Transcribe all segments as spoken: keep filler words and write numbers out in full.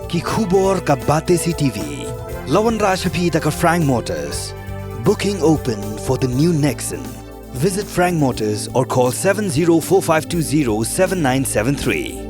Ki khubor ka Batesi T V. La wanrah sha phi da ka Frank Motors. Booking open for the new Nexon. Visit Frank Motors or call seven zero four five two zero seven nine seven three.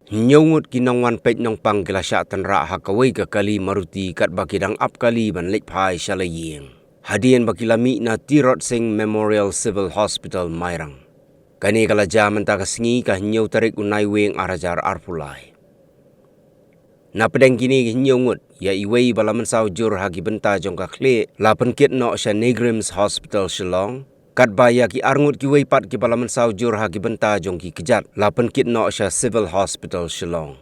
Hynñiew ngut ki nongwan peit nongpang ki la shah tynrah ha kawei ka kali Maruti katba ki dang ap kali ban leit phai sha la ïing, hadien ba ki la mih na Tirot Sing Memorial Civil Hospital, Mairang. Kane ka la jia mynta ka sngi, ka hynñiew tarik u Naiwieng ar hajar arphew lai. Na pdeng kine ki hynñiew ngut, ïa iwei ba la mynsaw jur ha ki bynta jong ka khlieh la pynkit noh sha NEIGRIHMS Hospital, Shillong, katba ïa ki ar ngut kiwei pat kiba la mynsaw jur ha ki bynta jong ki kjat la pynkit noh sha Civil Hospital, Shillong.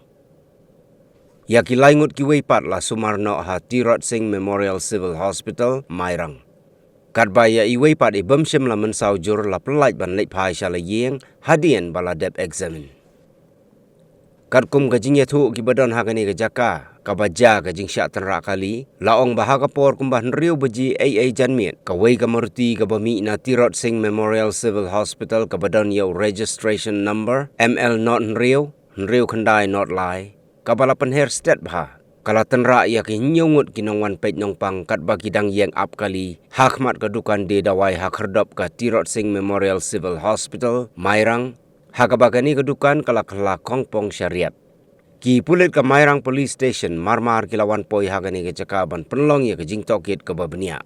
Ïa ki lai ngut kiwei pat la sumar noh ha Tirot Sing Memorial Civil Hospital, Mairang. Katba ïa iwei pat i bym shym la mynsaw jur la pyllait ban leit phai sha la ïing hadien ba la dep examine. Katkum ka jingïathuh kiba don ha kane ka jaka kaba jia ka jingshah tynrah kali, la ong ba ha ka por kumba hynriew baje eiei janmiet, kawei ka Maruti kaba mih na Tirot Sing Memorial Civil Hospital kaba don ïa u registration number M L not hynriew, hynriew khyndai not lai, kaba la pynher stet bha, ka la tynrah ïa ki hynñiew ngut ki nongwan peit nongpang katba ki dang ïeng ap kali ha khmat ka dukan die dawai ha khyrdop ka Tirot Sing Memorial Civil Hospital, Mairang, ha kaba kane ka dukan ka la kylla khongpong shariat. Ki pulit ka Mairang Police Station marmar ki la wan poi ha kane ka jaka ban pynlong ïa ka jingtohkit kaba bniah.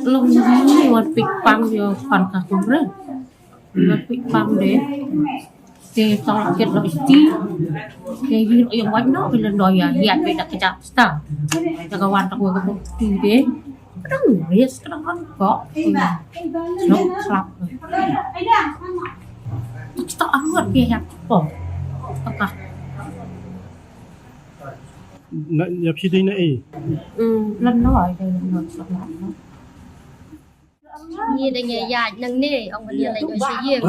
Long ni wan pik pang ïa pan ka kongre. Wan pik pang de. Te tong kit lo iti. Te hi lo yang wan no, bila lo ya, ya pe dak kejap sta. Jaga wan tak wan ti de. Kadang ris, kadang kan kok. Lo klap. Kita angot dia ya po. Takah. Na, ïa phi dei na ei? Hmm, lan no ai dei no sa lan no. Ngi dei ngi ïaid nangne, ong ba ngi leit sha ïing.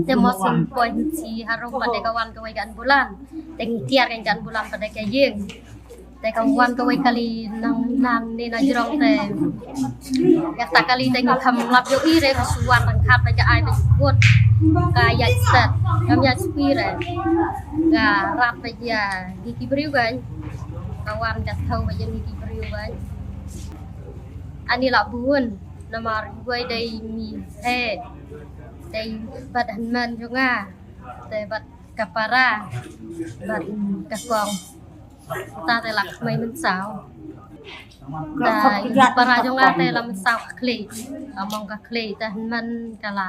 Te mo sum poi hi harum pat dei ka wan kawei ka ambulan. Te ngi tiar ka ambulan pat dei ka ïing. Te ka wan kawei kali nang nangne na jrong te. Kata kali te ngi kham lap ïohi re, ka shu wan ryngkat bad ka ai bad ka kut. Ka ïaid stet, kam ïaid spi re. Ka rat bad ïa ngi ki briew kan. Ka wan ka thew bad ïa ngi ki briew kan. Ani la bun, namar wei dei mi he. Dei bad hynmen jong nga. Te bad ka para, bad ka kong. Ta te la kmai mynsaw. Ta i para jong nga te la mynsaw ka khlieh. Among ka khlieh te hynmen ka la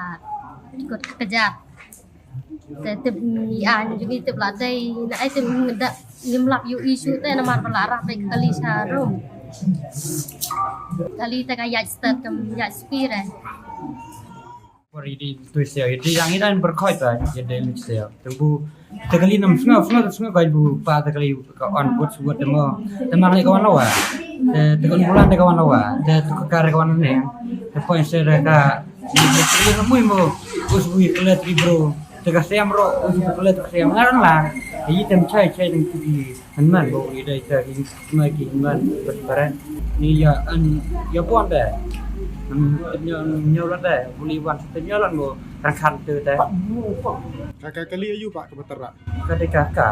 kut kjat. Te tip ni an jong i tip la dei na ai tip ngda ngim lap ïohi shuh te namar ba la rah te kali sha rum. Kali te ka ïaid stet kam ïaid spi re. Por i dei tu sio, i dei yang i dan berkhoi ba, i dei lu sio. Te bu, te kali nam sngo, sngo, sngo kai bu, pa te kali ka on buat suat te mo. Te mang le ka wan lawa. Te, te kan bulan te ka wan lawa. Te tu ka kar ka wan ne. Te poin se re ka, i bu kali nam mui mo. Us bu i kala tri bro. Te ka sem ro, us bu kala te ka sem. Ngarang lang. I tem chai, chai deng tu i. Hynmen ba u ïadei te ki hynmen ki hynmen bad ki parent. Ni ïa an ïa bun de. Tip ñiew ñiew la de, u li wan tip ñiew lan mo rangkhan te de. Ka ka kali ayu ba ka batara. Ka de ka ka.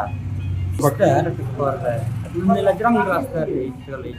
Ba ka de ka por de. Ni la jrong la ka de kali.